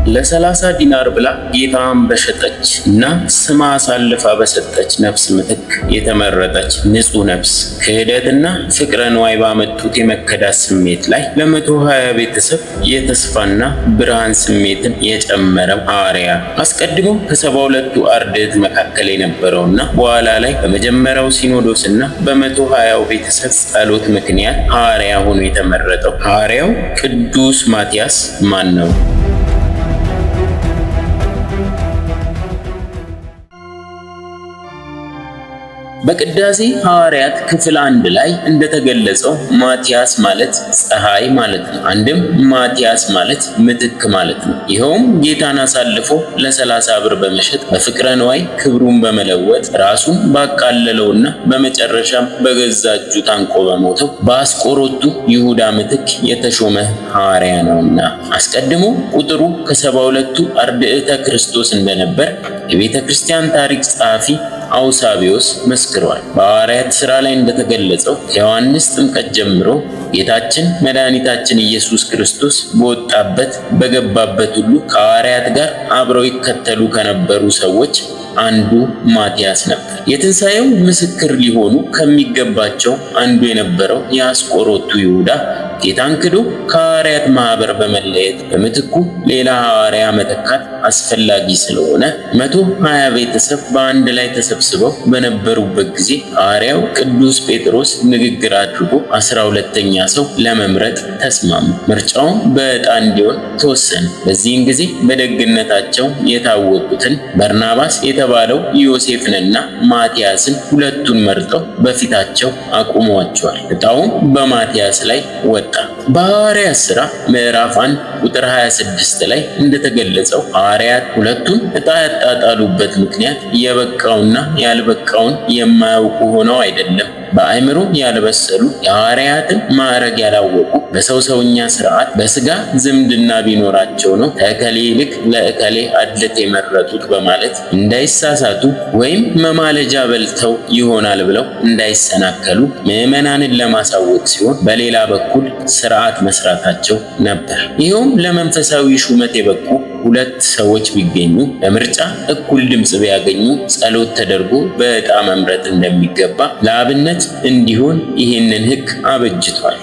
ለ30 ዲናር ብላ ጌታዋን በሸጠች እና ስማ አሳልፋ በሰጠች ነፍስ ምትክ የተመረጠች ንጹሕ ነፍስ ክህደትና ፍቅረ ንዋይ ባመጡት የመከዳት ስሜት ላይ ለ120 ቤተሰብ የተስፋና ብርሃን ስሜትን የጨመረው ሐዋርያ አስቀድሞ ከ72ቱ አርድእት መካከል የነበረውና በኋላ ላይ በመጀመሪያው ሲኖዶስና በ120ው ቤተሰብ ጸሎት ምክንያት ሐዋርያ ሆኖ የተመረጠው ሐዋርያው ቅዱስ ማትያስ ማን ነው? በቅዳሴ ሐዋርያት ክፍል 1 ላይ እንደተገለጸው ማቲያስ ማለት ፀሐይ ማለት ነው። አንድም ማቲያስ ማለት ምትክ ማለት ነው። ይኸውም ጌታን አሳልፎ ለ30 ብር በመሸጥ በፍቅረ ንዋይ ክብሩን በመለወጥ ራሱን ባቃለለውና በመጨረሻም በገዛ እጁ ታንቆ በሞተው በአስቆሮቱ ይሁዳ ምትክ የተሾመ ሐዋርያ ነውና አስቀድሞ ቁጥሩ ከ72ቱ አርድእተ ክርስቶስ እንደነበር የቤተ ክርስቲያን ታሪክ ጸሐፊ አውሳቢዮስ መስክሯል። በሐዋርያት ሥራ ላይ እንደተገለጸው ከዮሐንስ ጥምቀት ጀምሮ ጌታችን መድኃኒታችን ኢየሱስ ክርስቶስ በወጣበት በገባበት ሁሉ ከሐዋርያት ጋር አብረው ይከተሉ ከነበሩ ሰዎች አንዱ ማቲያስ ነበር። የትንሣኤው ምስክር ሊሆኑ ከሚገባቸው አንዱ የነበረው የአስቆሮቱ ይሁዳ ጌታን ክዶ ከሐዋርያት ማኅበር በመለየት በምትኩ ሌላ ሐዋርያ መተካት አስፈላጊ ስለሆነ 120 ቤተሰብ በአንድ ላይ ተሰብስበው በነበሩበት ጊዜ ሐዋርያው ቅዱስ ጴጥሮስ ንግግር አድርጎ 12ኛ ሰው ለመምረጥ ተስማሙ። ምርጫውም በዕጣ እንዲሆን ተወሰነ። በዚህን ጊዜ በደግነታቸው የታወቁትን በርናባስ የተባለው ዮሴፍንና ማቲያስን ሁለቱን መርጠው በፊታቸው አቁመዋቸዋል። ዕጣውም በማቲያስ ላይ ወጣ። በሐዋርያት ሥራ ምዕራፍ 1 ቁጥር 26 ላይ እንደተገለጸው ሐዋርያት ሁለቱን ዕጣ ያጣጣሉበት ምክንያት የበቃውና ያልበቃውን የማያውቁ ሆነው አይደለም። በአእምሮ ያልበሰሉ፣ የሐዋርያትን ማዕረግ ያላወቁ፣ በሰው ሰውኛ ስርዓት በስጋ ዝምድና ቢኖራቸው ነው ከእከሌ ይልቅ ለእከሌ አድልት የመረጡት በማለት እንዳይሳሳቱ ወይም መማለጃ በልተው ይሆናል ብለው እንዳይሰናከሉ ምዕመናንን ለማሳወቅ ሲሆን፣ በሌላ በኩል ስርዓት መስራታቸው ነበር። ይኸውም ለመንፈሳዊ ሹመት የበቁ ሁለት ሰዎች ቢገኙ፣ በምርጫ እኩል ድምፅ ቢያገኙ፣ ጸሎት ተደርጎ በዕጣ መምረጥ እንደሚገባ ለአብነት እንዲሆን ይህንን ሕግ አበጅቷል።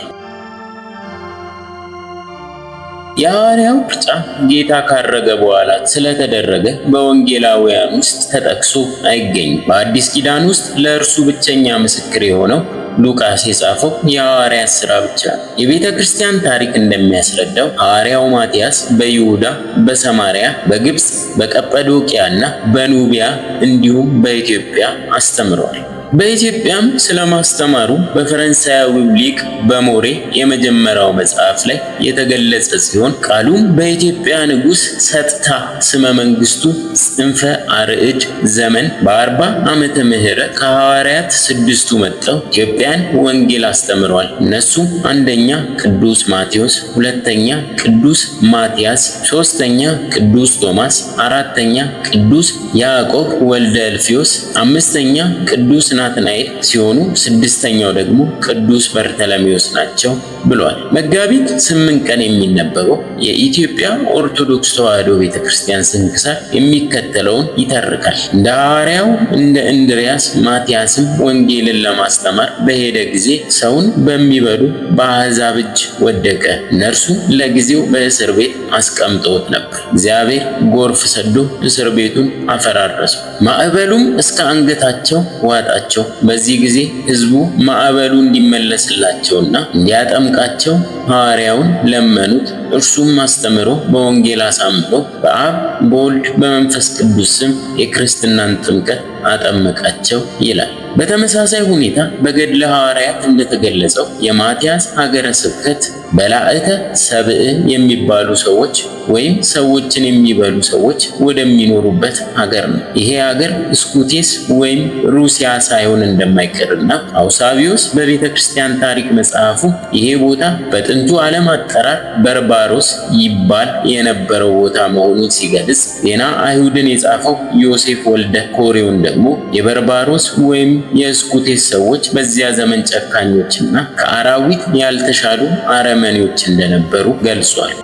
የሐዋርያው ምርጫ ጌታ ካረገ በኋላ ስለተደረገ በወንጌላውያን ውስጥ ተጠቅሶ አይገኝም። በአዲስ ኪዳን ውስጥ ለእርሱ ብቸኛ ምስክር የሆነው ሉቃስ የጻፈው የሐዋርያት ሥራ ብቻ ነው። የቤተ ክርስቲያን ታሪክ እንደሚያስረዳው ሐዋርያው ማቲያስ በይሁዳ፣ በሰማርያ፣ በግብፅ፣ በቀጰዶቅያና በኑቢያ እንዲሁም በኢትዮጵያ አስተምረዋል። በኢትዮጵያም ስለማስተማሩ በፈረንሳያዊው ሊቅ በሞሬ የመጀመሪያው መጽሐፍ ላይ የተገለጸ ሲሆን፣ ቃሉም በኢትዮጵያ ንጉሥ ሰጥታ ስመ መንግስቱ ጽንፈ አርዕድ ዘመን በ40 ዓመተ ምህረት ከሐዋርያት ስድስቱ መጥተው ኢትዮጵያን ወንጌል አስተምረዋል። እነሱም አንደኛ ቅዱስ ማቴዎስ፣ ሁለተኛ ቅዱስ ማቲያስ፣ ሶስተኛ ቅዱስ ቶማስ፣ አራተኛ ቅዱስ ያዕቆብ ወልደ እልፍዮስ፣ አምስተኛ ቅዱስ ናትናኤል ሲሆኑ ስድስተኛው ደግሞ ቅዱስ በርተለሜዎስ ናቸው ብሏል። መጋቢት 8 ቀን የሚነበበው የኢትዮጵያ ኦርቶዶክስ ተዋሕዶ ቤተክርስቲያን ስንክሳር የሚከተለውን ይተርካል። እንደ ሐዋርያው እንደ እንድርያስ ማቲያስም ወንጌልን ለማስተማር በሄደ ጊዜ ሰውን በሚበሉ በአሕዛብ እጅ ወደቀ። እነርሱ ለጊዜው በእስር ቤት አስቀምጠውት ነበር። እግዚአብሔር ጎርፍ ሰዶ እስር ቤቱን አፈራረሰው። ማዕበሉም እስከ አንገታቸው ዋጣቸው። በዚህ ጊዜ ሕዝቡ ማዕበሉ እንዲመለስላቸውና እንዲያጠምቃቸው ሐዋርያውን ለመኑት። እርሱም አስተምሮ በወንጌል አሳምሮ በአብ በወልድ በመንፈስ ቅዱስ ስም የክርስትናን ጥምቀት አጠመቃቸው ይላል። በተመሳሳይ ሁኔታ በገድለ ሐዋርያት እንደተገለጸው የማቲያስ ሀገረ ስብከት በላዕተ ሰብእ የሚባሉ ሰዎች ወይም ሰዎችን የሚበሉ ሰዎች ወደሚኖሩበት ሀገር ነው። ይሄ ሀገር እስኩቴስ ወይም ሩሲያ ሳይሆን እንደማይቀርና አውሳቢዮስ በቤተ ክርስቲያን ታሪክ መጽሐፉ ይሄ ቦታ በጥንቱ ዓለም አጠራር በርባሮስ ይባል የነበረው ቦታ መሆኑን ሲገልጽ፣ ዜና አይሁድን የጻፈው ዮሴፍ ወልደ ኮሬውን ደግሞ የበርባሮስ ወይም የእስኩቴስ ሰዎች በዚያ ዘመን ጨካኞችና ከአራዊት ያልተሻሉ አረመኔዎች እንደነበሩ ገልጿል።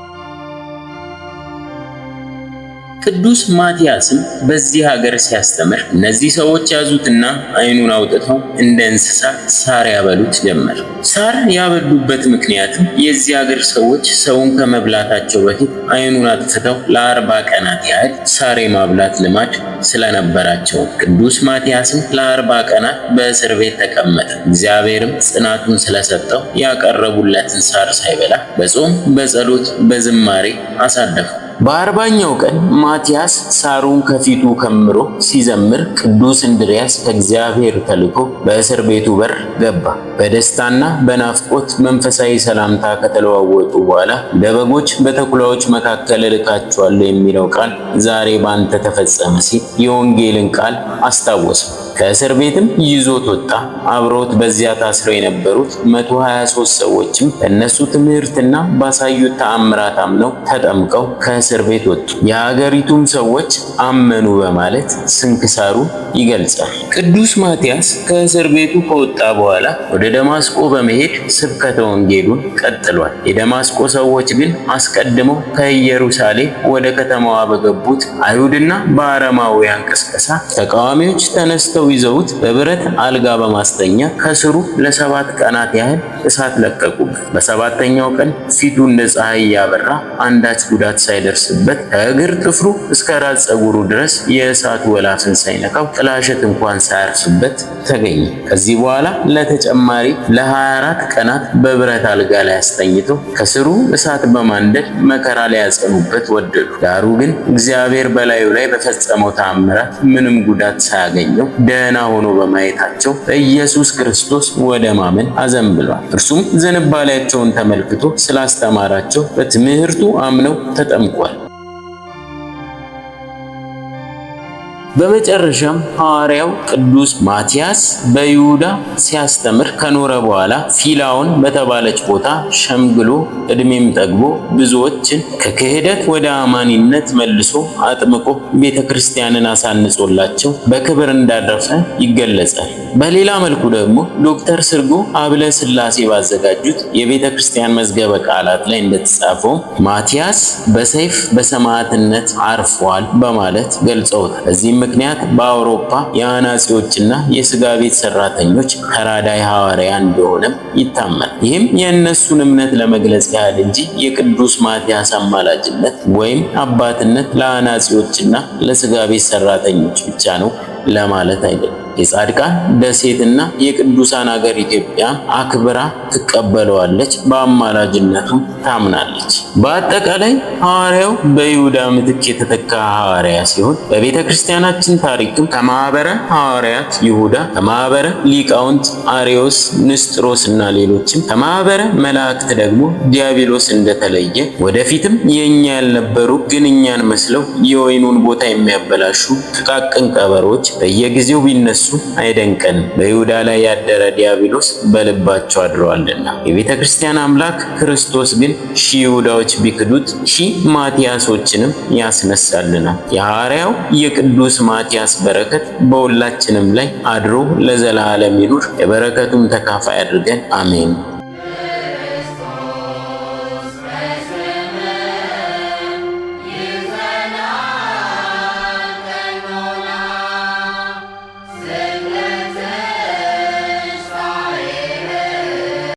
ቅዱስ ማትያስም በዚህ ሀገር ሲያስተምር እነዚህ ሰዎች ያዙትና ዓይኑን አውጥተው እንደ እንስሳ ሳር ያበሉት ጀመር። ሳር ያበሉበት ምክንያትም የዚህ ሀገር ሰዎች ሰውን ከመብላታቸው በፊት ዓይኑን አጥፍተው ለ40 ቀናት ያህል ሳር የማብላት ልማድ ስለነበራቸው። ቅዱስ ማትያስም ለ40 ቀናት በእስር ቤት ተቀመጠ። እግዚአብሔርም ጽናቱን ስለሰጠው ያቀረቡለትን ሳር ሳይበላ በጾም በጸሎት በዝማሬ አሳለፈው። በ40ኛው ቀን ማቲያስ ሳሩን ከፊቱ ከምሮ ሲዘምር ቅዱስ እንድርያስ ከእግዚአብሔር ተልኮ በእስር ቤቱ በር ገባ። በደስታና በናፍቆት መንፈሳዊ ሰላምታ ከተለዋወጡ በኋላ እንደ በጎች በተኩላዎች መካከል እልካችኋለሁ የሚለው ቃል ዛሬ ባንተ ተፈጸመ ሲል የወንጌልን ቃል አስታወሰው። ከእስር ቤትም ይዞት ወጣ። አብረውት በዚያ ታስረው የነበሩት 123 ሰዎችም በእነሱ ትምህርትና ባሳዩት ተአምራት አምነው ተጠምቀው ከእስር ቤት ወጡ። የሀገሪቱም ሰዎች አመኑ በማለት ስንክሳሩ ይገልጻል። ቅዱስ ማትያስ ከእስር ቤቱ ከወጣ በኋላ ወደ ደማስቆ በመሄድ ስብከተ ወንጌሉን ቀጥሏል። የደማስቆ ሰዎች ግን አስቀድመው ከኢየሩሳሌም ወደ ከተማዋ በገቡት አይሁድና በአረማውያን ቅስቀሳ ተቃዋሚዎች ተነስተው ይዘውት በብረት አልጋ በማስተኛ ከስሩ ለ7 ቀናት ያህል እሳት ለቀቁበት። በ7ኛው ቀን ፊቱ እንደ ፀሐይ ያበራ አንዳች ጉዳት ሳይደርስበት ከእግር ጥፍሩ እስከ ራስ ፀጉሩ ድረስ የእሳቱ ወላፈን ሳይነካው ጥላሸት እንኳን ሳያርፍበት ተገኘ። ከዚህ በኋላ ለተጨማሪ ለ24 ቀናት በብረት አልጋ ላይ አስተኝተው ከስሩ እሳት በማንደድ መከራ ሊያጸኑበት ወደዱ። ዳሩ ግን እግዚአብሔር በላዩ ላይ በፈጸመው ተአምራት ምንም ጉዳት ሳያገኘው ደህና ሆኖ በማየታቸው በኢየሱስ ክርስቶስ ወደ ማመን አዘንብሏል። እርሱም ዝንባሌያቸውን ተመልክቶ ስላስተማራቸው በትምህርቱ አምነው ተጠምቋል። በመጨረሻም ሐዋርያው ቅዱስ ማቲያስ በይሁዳ ሲያስተምር ከኖረ በኋላ ፊላውን በተባለች ቦታ ሸምግሎ እድሜም ጠግቦ ብዙዎችን ከክህደት ወደ አማኒነት መልሶ አጥምቆ ቤተክርስቲያንን አሳንጾላቸው በክብር እንዳረፈ ይገለጻል። በሌላ መልኩ ደግሞ ዶክተር ስርጎ አብለ ስላሴ ባዘጋጁት የቤተክርስቲያን መዝገበ ቃላት ላይ እንደተጻፈው ማቲያስ በሰይፍ በሰማዕትነት አርፏል በማለት ገልጸውታል። በዚህም ምክንያት በአውሮፓ የአናጺዎችና የስጋ ቤት ሰራተኞች ተራዳይ ሐዋርያ እንደሆነም ይታመናል። ይህም የእነሱን እምነት ለመግለጽ ያህል እንጂ የቅዱስ ማቲያስ አማላጅነት ወይም አባትነት ለአናጺዎችና ለስጋ ቤት ሰራተኞች ብቻ ነው ለማለት አይደለም። የጻድቃን ደሴትና የቅዱሳን አገር ኢትዮጵያ አክብራ ትቀበለዋለች፣ በአማላጅነቱም ታምናለች። በአጠቃላይ ሐዋርያው በይሁዳ ምትክ የተተካ ሐዋርያ ሲሆን በቤተ ክርስቲያናችን ታሪክም ከማህበረ ሐዋርያት ይሁዳ፣ ከማህበረ ሊቃውንት አሪዮስ፣ ንስጥሮስ እና ሌሎችም፣ ከማህበረ መላእክት ደግሞ ዲያብሎስ እንደተለየ ወደፊትም የኛ ያልነበሩ ግን እኛን መስለው የወይኑን ቦታ የሚያበላሹ ጥቃቅን ቀበሮች በየጊዜው ቢነሱ አይደንቀን። በይሁዳ ላይ ያደረ ዲያብሎስ በልባቸው አድሯልና። የቤተ ክርስቲያን አምላክ ክርስቶስ ግን ሺህ ይሁዳዎች ቢክዱት ሺህ ማቲያሶችንም ያስነሳልናል። የሐዋርያው የቅዱስ ማቲያስ በረከት በሁላችንም ላይ አድሮ ለዘላለም ይኑር። የበረከቱም ተካፋይ አድርገን አሜን።